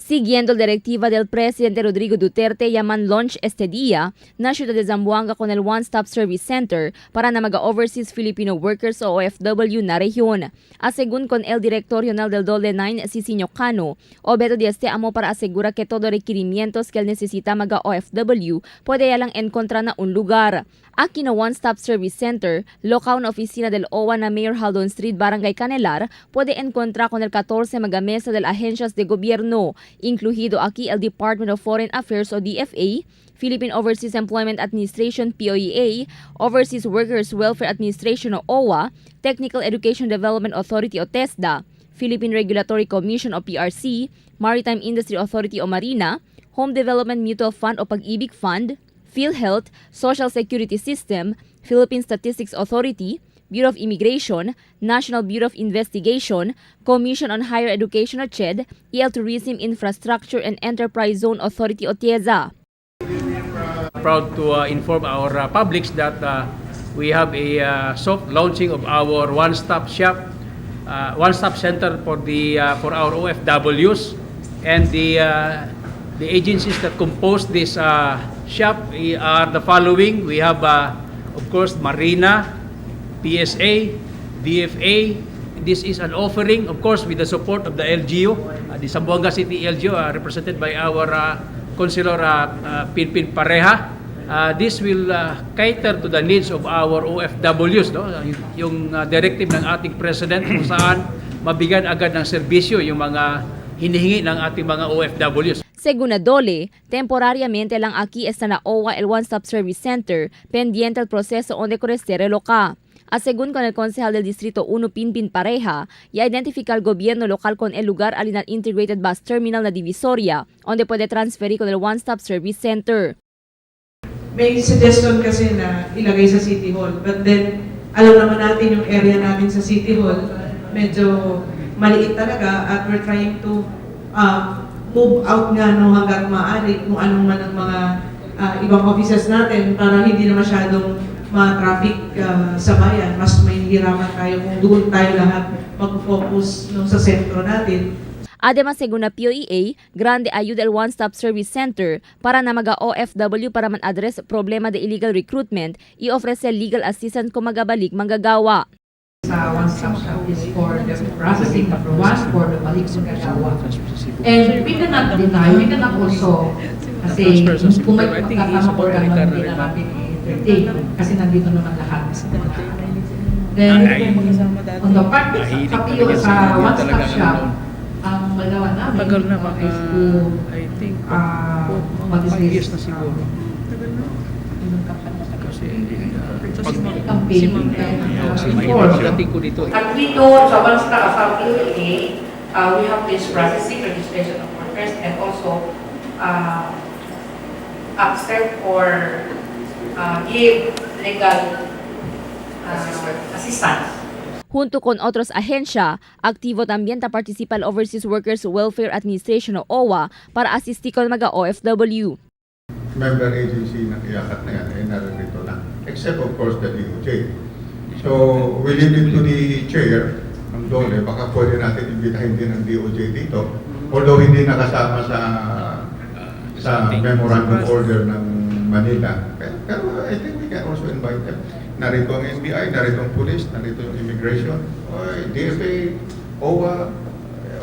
Siguiendo la directiva del presidente Rodrigo Duterte, ya man launch este día na ciudad de Zamboanga con el One Stop Service Center para na mga overseas Filipino workers o OFW na rehiyon. Según con el director regional del DOLE 9, Sisinio Cano, objeto de este amo para asegura que todo requerimientos que él necesita mga OFW puede ya lang encontrar na un lugar. Aquí na One Stop Service Center, local na oficina del OWWA na Mayor Haldon Street, Barangay Canelar, puede encontrar con el 14 mga mesa del agencias de gobierno, incluido aquí el Department of Foreign Affairs o DFA, Philippine Overseas Employment Administration POEA, Overseas Workers Welfare Administration o OWWA, Technical Education Development Authority o TESDA, Philippine Regulatory Commission o PRC, Maritime Industry Authority o Marina, Home Development Mutual Fund o Pag-ibig Fund, PhilHealth, Social Security System, Philippine Statistics Authority, Bureau of Immigration, National Bureau of Investigation, Commission on Higher Education o CHED, el Tourism Infrastructure and Enterprise Zone Authority o TIEZA. Proud to inform our publics that we have a soft launching of our one-stop shop, one-stop center for our OFWs, and the agencies that compose this shop are the following. We have, of course, Marina, PSA, DFA. This is an offering, of course, with the support of the LGU, the Zamboanga City LGU, represented by our Councilor Pinpin Pareja. This will cater to the needs of our OFWs, no? Yung directive ng ating president kung saan mabigyan agad ng serbisyo yung mga hinihingi ng ating mga OFWs. Según a DOLE, temporariamente lang aquí está na OWWA el One Stop Service Center, pendiente el proceso onde corresponde reloca. A según con el concejal del Distrito 1 Pinpin Pareja, ya identifica al gobierno local con el lugar al Integrated Bus Terminal na Divisoria, onde puede transferir con el One Stop Service Center. May suggestion kasi na ilagay sa City Hall. But then, alam naman natin yung area namin sa City Hall, medyo maliit talaga at we're trying to move out nga, no, hanggat maaari kung anong man ang mga ibang offices natin para hindi na masyadong ma-traffic sa bayan. Mas mahihirapan tayo kung doon tayo lahat mag-focus, no, sa sentro natin. Además, según la POEA, grande ayuda el One Stop Service Center para na mga OFW para man-address problema de illegal recruitment y ofrece legal assistance kung magabalik manggagawa. Sa one-stop shop is for the processing number one, for the balik manggagawa. And we cannot deny, we cannot also, kasi kung may magkakama organo, hindi na natin i-entertain kasi nandito naman lahat. Then, on the part sa PO, sa one-stop shop, ang magawa namin Tagal na baka, is to, I think, what is 5 years this? na siguro. Kasi, pag, Campaign and inform. pagdating ko dito, At we know sa one stop sa POEA, we have this processing, registration of workers, and also accept or give legal assistance. Junto con otros agencia, activo también ta participa el Overseas Workers Welfare Administration o OWWA para asistir con mga OFW. Member agency ng IACAT na yan ay naririto na. Except, of course, the DOJ. So, we leave it to the chair ng DOLE. Baka pwede natin imbitahin din ang DOJ dito. Although hindi nakasama sa memorandum order ng Manila. Pero I think we can also invite them. Narito ang NBI, narito ang police, narito yung immigration, oy, DFA, OWWA,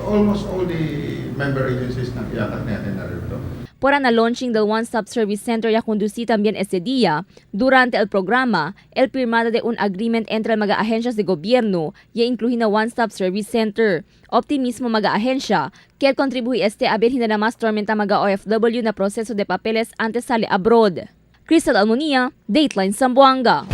almost all the member agencies ng IACAT na yan ay narito. Por na launching del One Stop Service Center ya conducí también este día, durante el programa, el firmado de un agreement entre mga agencias de gobierno y incluye na One Stop Service Center. Optimismo mga ahensya, que contribuye este a ver na mas tormenta mga OFW na proceso de papeles antes sale abroad. Crystal Almonia, Dateline Zamboanga.